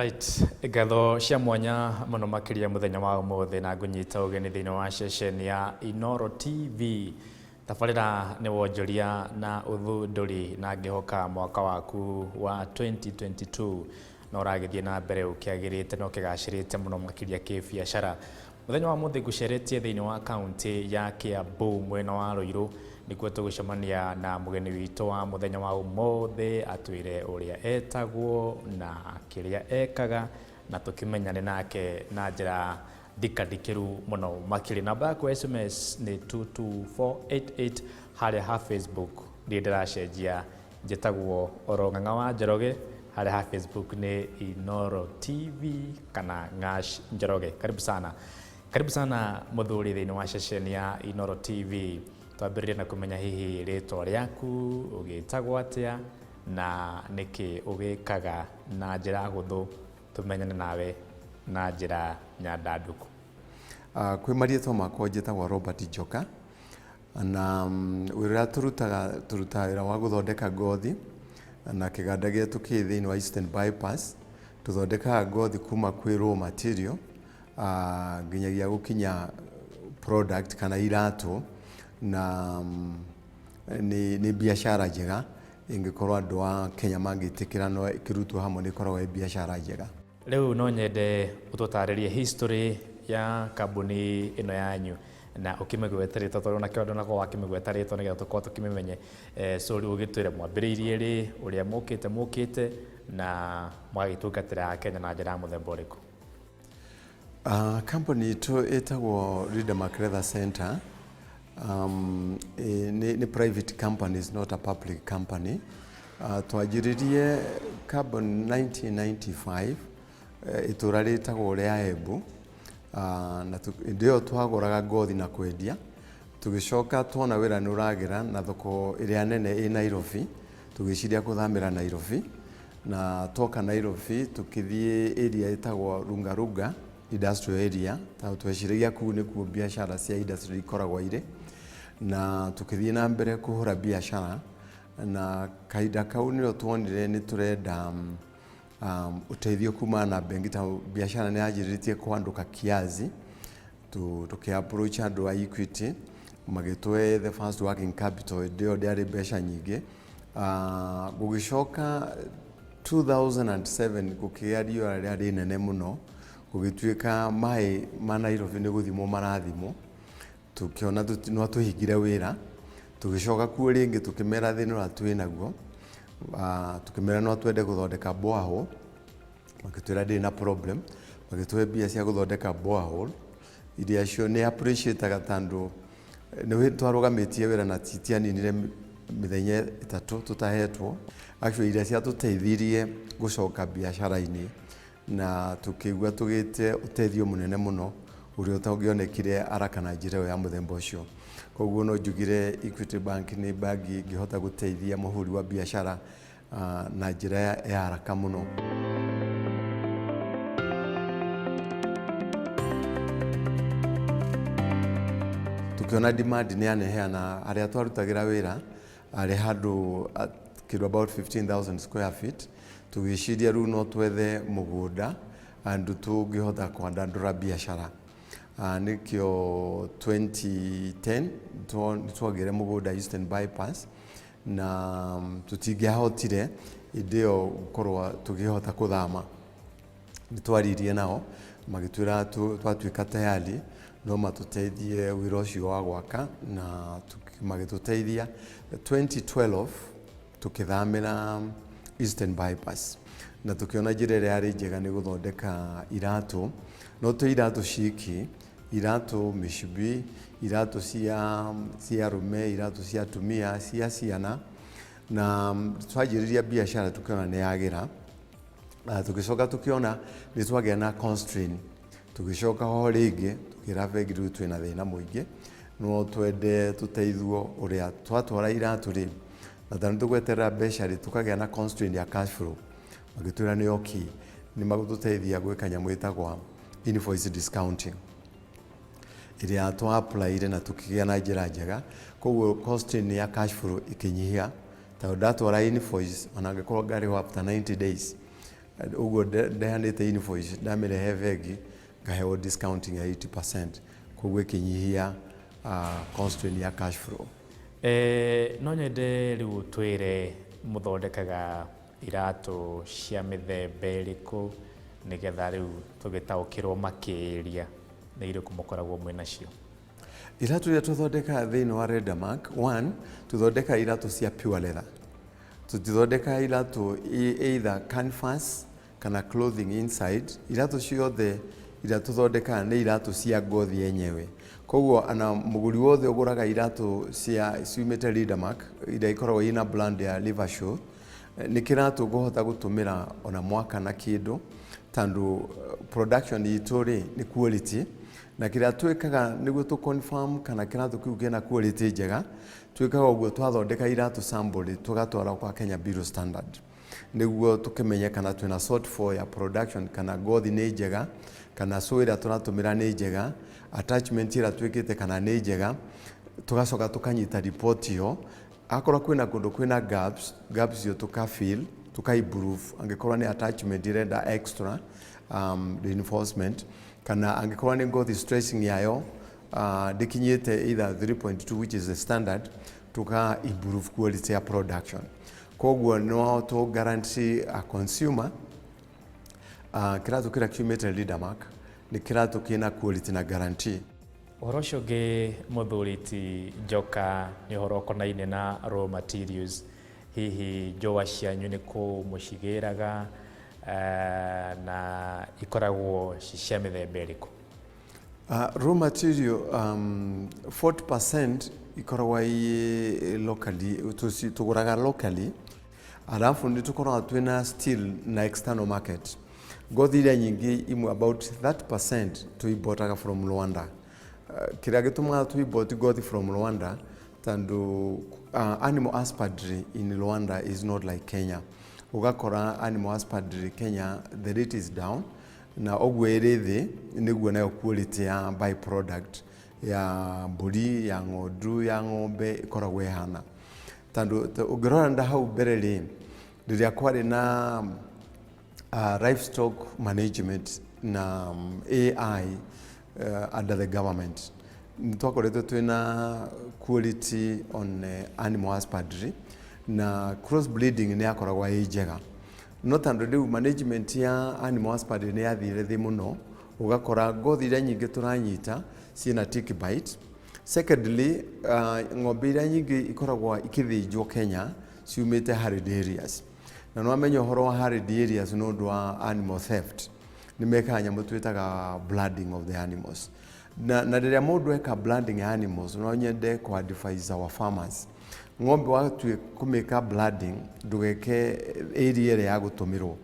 Right, ngatho cia mwanya mũno makĩria mũthenya wa ũmũthĩ na ngũnyita ũgeni thĩinĩ wa ceceni ya Inooro TV. Tabarĩra nĩ wonjoria na ũthundũri na ngĩhoka mwaka waku wa 2022 na ũragĩthiĩ na mbere ũkĩagĩrĩte na ũkĩgacĩrĩte mũno makĩria kĩbiacara. Mũthenya wa ũmũthĩ ngũceretie thĩinĩ wa kaunti ya Kiambu mwena wa Ruiru nĩkuo tũgũcemania na mũgeni witũ wa mũthenya wa ũmũthĩ atwĩre ũrĩa etagwo na kĩrĩa ekaga na tũkĩmenyane nake na njĩra ndikandikĩru mũno makĩria. Namba yaku ya SMS nĩ 22488 harĩa ha Facebook ndirĩ ndĩracenjia njĩtagwo oro Ng'ang'a wa Njoroge harĩa ha Facebook nĩ Inooro TV kana Ng'ash Njoroge. Karibu sana. Karibu sana mũthuri thĩinĩ wa ceceni ya Inooro TV. Twambĩrĩrie na kũmenya hihi rĩtwa rĩaku, ũgĩtagwo atĩa na nĩkĩ ũgĩkaga na njĩra hũthũ tũmenyane nawe na njĩra nyandandũku. Kwĩ mariĩtwa makwa njĩtagwo Robert Njoka na wĩra ũrĩa tũrutaga, tũrutaga wĩra wa gũthondeka ngothi na kĩganda gĩetũ kĩ thĩinĩ wa Eastern Bypass. Tũthondekaga ngothi kuma kwĩ raw material nginyagia gũkinya product kana iratũ na nĩ biacara njega ĩngĩkorwo andũ a Kenya mangĩtĩkĩra no ĩkĩrutwo hamwe nĩ ĩkoragwo ĩ biacara njega. Rĩu no nyende ũtũtarĩrie history ya kambuni ĩno yanyu na ũkĩmĩgwete rĩtwa tondũ onakĩo ndũnakorwo wakĩmĩgweta rĩtwa nĩgetha tũkorwo tũkĩmĩmenye. So rĩu ũgĩtwĩre mwambĩrĩirie rĩ, ũrĩa mũkĩte mũkĩte na mũgagĩtungatĩra Akenya na njĩra ya mũthemba ũrĩkũ? Company itũ ĩtagwo Ridermark Leather Center. Nĩ private company, is not a public company. Twanjĩrĩrie company 1995 itũra rĩtagwo rĩa Embu. Na hĩndĩ ĩyo twagũraga ngothi na kwendia, tũgĩcoka tuona wĩra nĩ ũragĩra na thoko ĩrĩa nene ĩ Nairobi, tũgĩciria kũthamĩra Nairobi. Na twoka Nairobi tũkĩthiĩ area ĩtagwo Lunga Lunga industrial area, tondũ tweciragia kũu nĩkuo biacara cia industry ikoragwo irĩ, na tũkĩthiĩ na mbere kũhũra biacara, na kahinda kau nĩrĩo tuonire nĩ tũrenda ũteithio kumana na bengi tondũ biacara nĩ yanjĩrĩrĩtie kũandũka kiasi. Tũkĩ approach andũ a Equity magĩtũhe the first working capital, hĩndĩ ĩyo ndĩarĩ mbeca nyingĩ. Gũgĩcoka 2007 gũkĩgĩa riũa rĩarĩ inene mũno, gũgĩtuĩka maĩ ma Nairobi nĩ gũthimwo marathimwo, tũkĩona no tũhingire wĩra, tũgĩcoka kuo rĩngĩ tũkĩmera thĩna ũrĩa twĩ naguo, tũkĩmera no twende gũthondeka borehole, magĩtwĩra ndĩrĩ na problem, magĩtũhe mbia cia gũthondeka borehole, iria cio nĩ appreciate tondũ nĩ twarũgamĩtie wĩra na titianinire mĩthenya ĩtatũ tũtahetwo. Actually iria ciatũteithirie gũcoka biacara-inĩ na tũkĩigua tũgĩte ũteithio mũnene mũno ũrĩa ũtangĩonekire haraka na njĩra ĩyo ya mũthemba ũcio. Koguo no njugire Equity Bank nĩ bangi ĩngĩhota gũteithia mũhũri wa biacara na njĩra ya haraka mũno. Tukiona demand nĩ yaneheana harĩa twarutagĩra wĩra arĩ handũ kĩndũ about 15,000 square feet, tũgĩciria rĩu no twethe mũgũnda handũ tũngĩhota kwandandũra biacara. Nĩkĩo 2010 nĩ twagĩire mũgũnda Eastern Bypass na tũtingĩahotire hĩndĩ ĩyo gũkorwo tũkĩhota kũthama. Nĩ twaririe nao magĩtwĩra twatuĩka tayari no matũteithie wĩra ũcio wa gwaka na magĩtũteithia. 2012 tũkĩthamĩra Eastern Bypass na tũkĩona njĩra ĩrĩa yarĩ njega nĩ gũthondeka iratũ, no to iratũ ciki, iratũ mĩcibi, iratũ cia arũme, iratũ cia atumia, cia ciana, na twanjĩrĩria biacara tũkĩona nĩ yagĩra. Tũgĩcoka tũkĩona nĩ twagĩa na constraint, tũgĩcoka ho rĩngĩ tũkĩra bengi rĩu twĩna thĩna mũingĩ, no twende tũteithio ũrĩa twatwara iratũ rĩ, na tondũ nĩ tũgweterera mbeca rĩ, tũkagĩa na constraint ya cash flow. Magĩtwĩra nĩ okay, nĩ magũtũteithia gwĩka nyamũ ĩtagwo invoice discounting ĩrĩa twa apply na tũkĩgĩa na njĩra njega, koguo constraint ya cash flow ĩkĩnyihia, tondũ ndatwara invoice ona angĩkorwo ngarĩhwo after 90 days, Ũguo ndehanĩte invoice, ndamĩrehe bengi ngaheo discounting ya 80%, koguo ĩkĩnyihia constraint ya cash flow. No nyende rĩu twĩre mũthondekaga iratũ cia mĩthemba ĩrĩkũ, nĩgetha rĩu tũgĩtaũkĩrwo makĩria nĩ irĩkũ mũkoragwo mwĩ nacio. Iratũ iria tũthondekaga thĩinĩ wa Redamark, one, tũthondekaga iratũ cia pure leather. Tũtithondekaga iratũ either canvas kana clothing inside. Iratũ ciothe iria tũthondekaga nĩ iratũ cia ngothi yenyewe. Koguo ana mũgũri wothe ũgũraga iratũ cia ciumĩte Redamark iria ikoragwo ina brand ya Livershoe, nĩ kĩratũ ngũhota gũtũmĩra ona mwaka na kĩndũ, tondũ production itũ rĩ nĩ quality. Na kĩrĩa twĩkaga nĩguo tũ confirm kana kĩratũ kĩu kĩna quality njega, twĩkaga ũguo: twathondeka iratũ sample, tũgatwara kwa Kenya Bureau Standard nĩguo tũkĩmenye kana twĩna shortfall ya production, kana ngothi nĩ njega, kana sole ĩrĩa tũratũmĩra nĩ njega, attachment ĩrĩa twĩkĩte kana nĩ njega. Tũgacoka tũkanyita report ĩyo. Akorwo kwĩna kũndũ kwĩna gaps, gaps ĩyo tũka fill, tũka improve. Angĩkorwo nĩ attachment irenda extra reinforcement, kana angĩkorwo nĩ ngothi stretching yayo ndĩkinyĩte either 3.2, which is the standard, tuka improve quality ya production. Koguo no to guarantee a consumer kĩratũ kĩrĩa kiumĩte Leadermark nĩ kĩratũ kĩna quality na guarantee. Ũhoro ũcio ũngĩ, mũthuri ti Njoka, nĩ ũhoro ũkonainie na raw materials. Hihi njũa cianyu nĩ kũ mũcigĩraga, na ikoragwo ci cia mĩthemba ĩrĩkũ? Raw material, 40% ikoragwo i locally, tũgũraga locally, alafu nĩ tũkoragwo twĩna still na external market. Ngothi iria nyingĩ imwe, about 30%, tũimportaga from Rwanda. Kĩrĩa gĩtũmaga tũimport ngothi from Rwanda, tondũ animal husbandry in Rwanda is not like Kenya. Ũgakora animal husbandry Kenya, the rate is down, na ũguo ĩrĩ thĩ nĩguo nayo quality ya by product ya mbũri, ya ng'ondu, ya ng'ombe ĩkoragwo ĩhana. Tondũ ũngĩrora nda hau mbere rĩ, rĩrĩa kwarĩ na livestock management na AI under the government, nĩ twakoretwo twĩna quality on animal husbandry na cross breeding nĩ yakoragwo ĩ njega. No tondũ rĩu management ya animal husbandry nĩ yathire thĩ mũno, ũgakora ngothi iria nyingĩ tũranyita ciĩna tick bite. Secondly, ng'ombe iria nyingĩ ikoragwo ikĩthĩnjwo Kenya ciumĩte arid areas, na nĩwamenya ũhoro wa arid areas nĩ ũndũ wa animal theft, nĩ mekaga nyamũ twĩtaga blooding of the animals. Na rĩrĩa mũndũ eka blooding ya animals, no nyende ku advise our farmers, ng'ombe watue kũmĩka blooding, ndũgeke area ĩrĩa ya gũtũmĩrwo,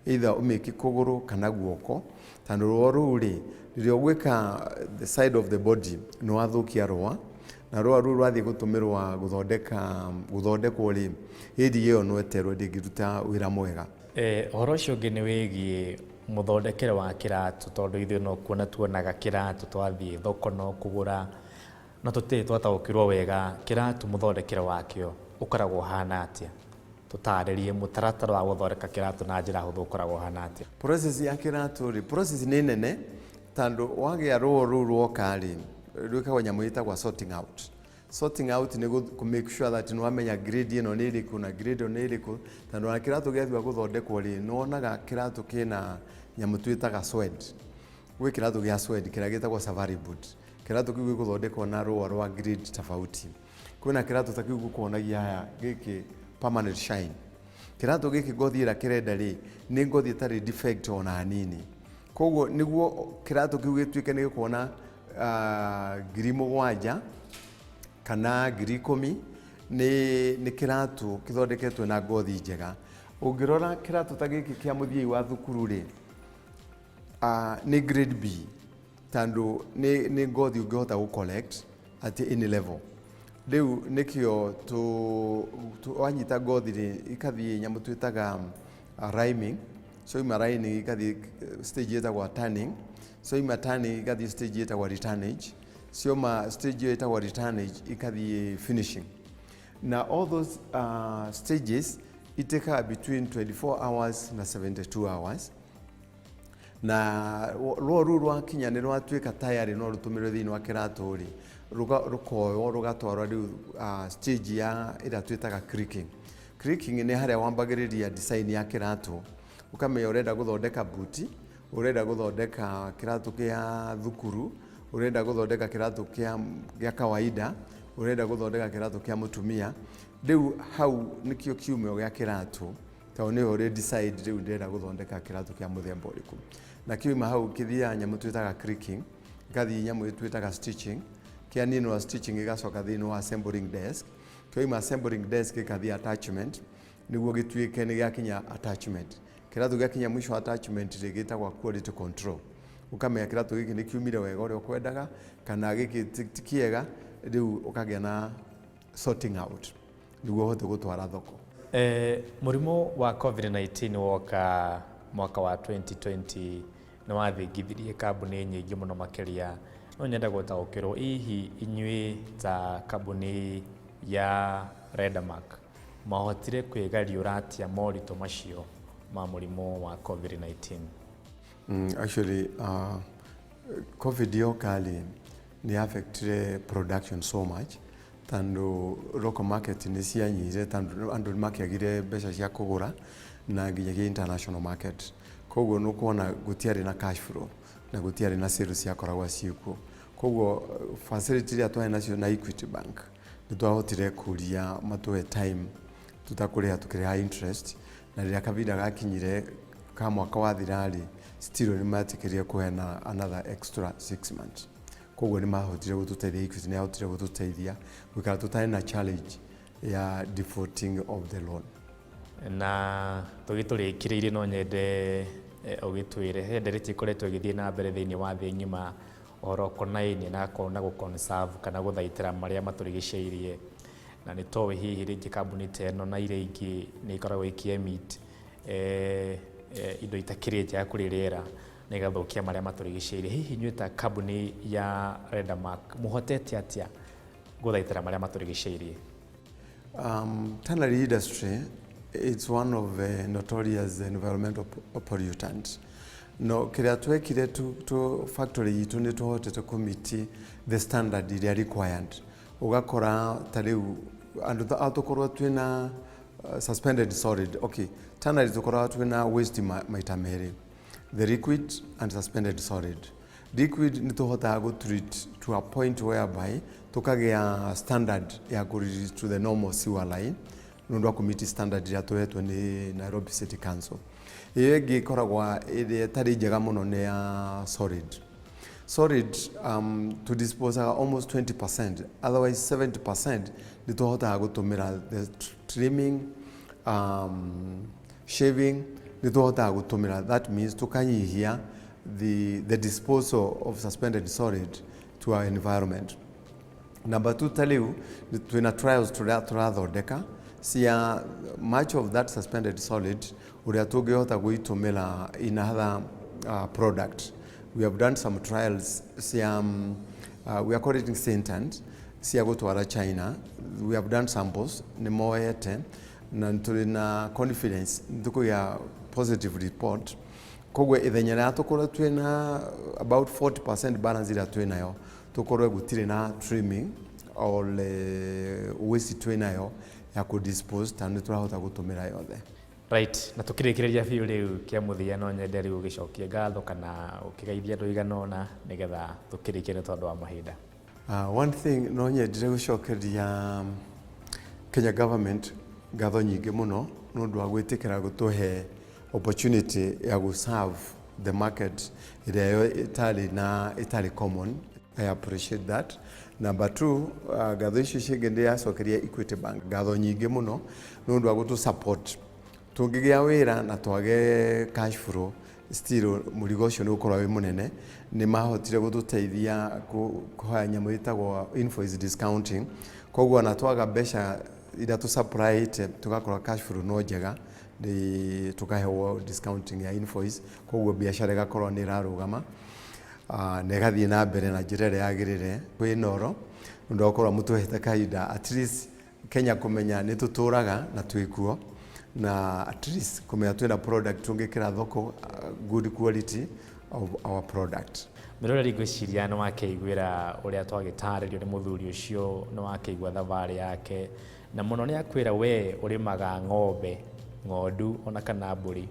either ũmĩke kũgũrũ kana guoko, tondũ rũa rũu rĩ, rĩrĩa ũgwĩka the side of the body, nĩ wathũkia rũa, na rũa rũu rwathiĩ gũtũmĩrwa gũthondeka gũthondekwo rĩ, area ĩyo no ĩterwo, ndĩngĩruta wĩra mwega. Ũhoro ũcio ũngĩ nĩ wĩgiĩ mũthondekere wa kĩratũ, tondũ ithuĩ no kuona tuonaga kĩratũ twathiĩ thoko no kũgũra, no tũtirĩ twataũkĩrwo wega kĩratũ mũthondekere wakĩo ũkoragwo ũhana atĩa. Tũtarĩrie mũtaratara wa gũthondeka kĩratũ na njĩra hũthũ, ũkoragwo ũhana atĩa? Process ya kĩratũ rĩ, process nĩ nene, tondũ wagĩa rũa rũu rwoka rĩ, rwĩkagwo nyamũ ĩtagwo sorting out. Sorting out nĩ kũ make sure that nĩ wamenya grade ĩno nĩ ĩrĩkũ na grade ĩno nĩ ĩrĩkũ, tondũ ona kĩratũ gĩathua gũthondekwo rĩ, nĩ wonaga kĩratũ kĩna nyamũ twĩtaga suede. Gwĩ kĩratũ gĩa suede kĩrĩa gĩtagwo safari boot. Kĩratũ kĩu gĩgũthondekwo na rũa rwa grade tofauti. Kwĩna kĩratũ ta kĩu ngũkuonagia haya, gĩkĩ permanent shine. Kĩratũ gĩkĩ ngothi ĩrĩa kĩrenda rĩ, nĩ ngothi ĩtarĩ defect ona hanini. Koguo nĩguo kĩratũ kĩu gĩtuĩke nĩ gĩkuona 7,000 kana 10,000, nĩ kĩratũ kĩthondeketwo na ngothi njega. Ũngĩrora kĩratũ ta gĩkĩ kĩa mũthiei wa thukuru rĩ, nĩ grade B, tondũ nĩ ngothi ũngĩhota gũ collect at any level. Rĩu nĩkĩo wanyita ngothi rĩ, ikathiĩ nyamũ twĩtaga liming. Cioima liming, ikathiĩ stage ĩtagwo tanning. Cioima tanning, ikathiĩ stage ĩtagwo retannage. Cioma stage ĩyo ĩtagwo retannage, ikathiĩ finishing. Na all those stages Itĩkaga between 24 hours na 72 hours, na ruo rũu rwakinya nĩ rwatuĩka tayarĩ no rũtũmĩrwo thĩinĩ wa kĩratũ rĩ, rũkoywo rũgatwarwo rĩu stage ya ĩrĩa twĩtaga creaking. Creaking nĩ harĩa wambagĩrĩria design ya kĩratũ, ũkamenya ũrenda gũthondeka buti, ũrenda gũthondeka kĩratũ kĩa thukuru, ũrenda gũthondeka kĩratũ gĩa kawaida, ũrenda gũthondeka kĩratũ kĩa mũtumia. Rĩu hau nĩkĩo kiumio gĩa kĩratũ, tondũ nĩwe ũrĩ decide rĩu ndĩrenda gũthondeka kĩratũ kĩa mũthemba ũrĩkũ. Na kiuma hau kĩthiaga nyamũ twĩtaga creaking, gĩkathiĩ nyamũ twĩtaga stitching, kĩaninwo stitching gĩgacoka thĩinĩ wa assembling desk, kĩoima assembling desk gĩkathiĩ attachment, nĩguo gĩtuĩke nĩ gĩakinya attachment. Kĩratũ gĩakinya mũico wa attachment rĩ, gĩtagwo quality control. Ũkamenya kĩratũ gĩkĩ nĩ kiumire wega ũrĩa ũkwendaga kana gĩkĩ ti kĩega, rĩu ũkagĩa na sorting out nĩguo ũhote gũtwara thoko. Mũrimũ wa COVID-19 woka mwaka wa 2020 nĩ wathingithirie kambuni nyingĩ mũno makĩria. No nyende gũtaũkĩrwo, hihi inyuĩ ta kambuni ya Redamark mwahotire kwĩgariũra atĩa moritũ macio ma mũrimũ wa COVID-19? Actually, COVID yoka rĩ, nĩ affectire production so much, tondũ local market nĩ cianyihire, tondũ andũ nĩ makĩagire mbeca cia kũgũra, na nginyagia international market. Koguo nĩ ũkuona gũtiarĩ na cash flow na gũtiarĩ na sales ciakoragwo ciĩkuo. Koguo facility iria twarĩ nacio na Equity Bank, nĩ twahotire kũria matũhe time tũtakũrĩha, tũkĩrĩha interest, na rĩrĩa kahinda gakinyire ka mwaka wathira rĩ, still nĩ metĩkĩrire kũheana another extra 6 months. Koguo nĩ mahotire gũtũteithia, Equity nĩ yahotire gũtũteithia gũikara tũtarĩ na challenge ya defaulting of the loan. Na tũgĩtũrĩkĩrĩirie, no nyende ũgĩtwĩre he ndereti ĩkoretwo ĩgĩthiĩ na mbere thĩinĩ wa thĩ ng'ima, ũhoro ũkonainie na gũ conserve kana gũthaitĩra marĩa matũrigicĩirie, na nĩ toĩ hihi rĩngĩ kambuni ta ĩno na iria ingĩ nĩ ikoragwo ikĩ-emit indo itakĩrĩ njega kũrĩ rĩera na igathũkia marĩa matũrigicĩirie. Hihi inyuĩ ta kambuni ya Redamark mũhotete atĩa gũthaitĩra marĩa matũrigicĩirie? Tannery industry, it's one of the notorious environmental pollutants. No kĩrĩa twekire tu factory itũ, nĩ tũhotete kũ the standard iria required. Ũgakora ta rĩu andũ tũkorwo twĩna suspended solid. Okay, tannery tũkoragwo twĩna waste maita merĩ, the liquid and suspended solid. Liquid nĩ tũhotaga gũ treat to a point whereby tũkagĩa standard ya kũ release to the normal sewer line, nĩ ũndũ wa kũ standard iria tũhetwo nĩ Nairobi City Council. Ĩyo ĩngĩ ĩkoragwo ĩrĩa ĩtarĩ njega mũno nĩ ya solid. Solid to dispose almost 20%, otherwise 70% nĩ tũhotaga gũtũmĩra the trimming, shaving nĩ tũhotaga gũtũmĩra. That means tũkanyihia the disposal of suspended solid to our environment. Number two, ta rĩu twĩna trials tũrathondeka cia much of that suspended solid, ũrĩa tũngĩhota gũitũmĩra in other product. We have done some trials cia we are calling it sintant, cia gũtwara China. We have done samples, nĩ moete, na tũrĩ na confidence nĩ tũkũgĩa positive report. Koguo ithenya rĩa tũkorwo twĩna about 40% balance ĩrĩa twĩnayo, tũkorwo gũtirĩ na trimming or waste twĩnayo ya kũ dispose, tondũ nĩ tũrahota gũtũmĩra yothe. Right, na tukĩrĩkĩrĩria biũ rĩu kĩa mũthia, no nyende rĩu ũgĩcokie ngatho kana ũkĩgeithia andũ igana ũna nĩgetha tũkĩrĩkie nĩ tondũ wa mahinda. One thing, no nyendire gũcokeria Kenya government ngatho nyingĩ mũno nĩ ũndũ wa gwĩtĩkĩra gũtũhe opportunity ya gũ serve the market ĩrĩa yo ĩtarĩ na ĩtarĩ common. I appreciate that. Number two, ngatho icio cingĩ ndĩracokeria Equity Bank ngatho nyingĩ mũno nĩ ũndũ wa gũtũ support. Tũngĩgĩa wĩra na twage cash flow, still mũrigo ũcio nĩ ũkorwo wĩ mũnene. Nĩ mahotire gũtũteithia kũhoya nyamũ ĩtagwo invoice discounting, koguo ona twaga mbeca iria tũ-supplyĩte, tũgakorwo cash flow no njega, nĩ tũkaheo discounting ya invoice, koguo biacara ĩgakorwo nĩ ĩrarũgama na ĩgathiĩ na mbere na njĩra ĩrĩa yagĩrĩre. Kwĩ Noro nĩ ũndũ wa gũkorwo mũtũhete kahinda at least Kenya kũmenya nĩ tũtũraga na twĩkuo. Na at least kũmenya twĩna product tũngĩkĩra thoko, good quality of our product. Mĩroreri, ngwĩciria nĩ wakĩiguĩra ũrĩa twagĩtarĩrio nĩ mũthuri ũcio, nĩ wakĩigua thabarĩ yake, na mũno nĩ akwĩra we ũrĩmaga ng'ombe, ng'ondu ona kana mbũri,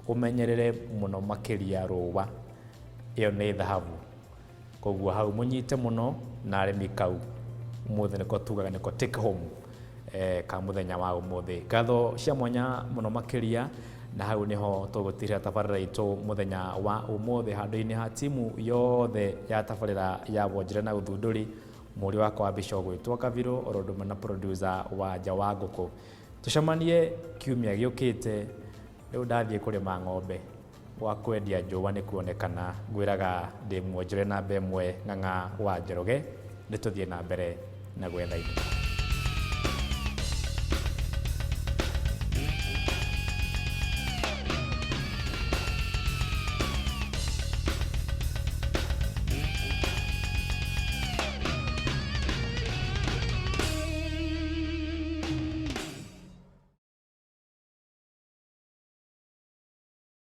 ũmenyerere mũno makĩria rũa, ĩyo nĩ thahabu. Koguo hau mũnyite mũno na arĩmi kau ũmũthĩ nĩko tugaga nĩko take home ka mũthenya wa ũmũthĩ. Ngatho cia mwanya mũno makĩria, na hau niho tũgũtirĩra tabarĩra itũ mũthenya wa ũmũthĩ. Handũ-inĩ ha timu yothe ya tabarĩra ya wonjoria na ũthundũri, mũri wakwa wa mbica ũgwĩtwo Kabirũ, oro ũndũ ũmwe na producer wa nja wa ngũkũ. Tũcemanie kiumia gĩũkĩte. Rĩu ndathiĩ kũrĩma ng'ombe gwa kwendia njũa nĩ kuonekana. Ngwĩraga ndĩ mwonjore namba ĩmwe, Ng'ang'a wa Njoroge. Nĩ tũthiĩ na mbere na gwetha indo.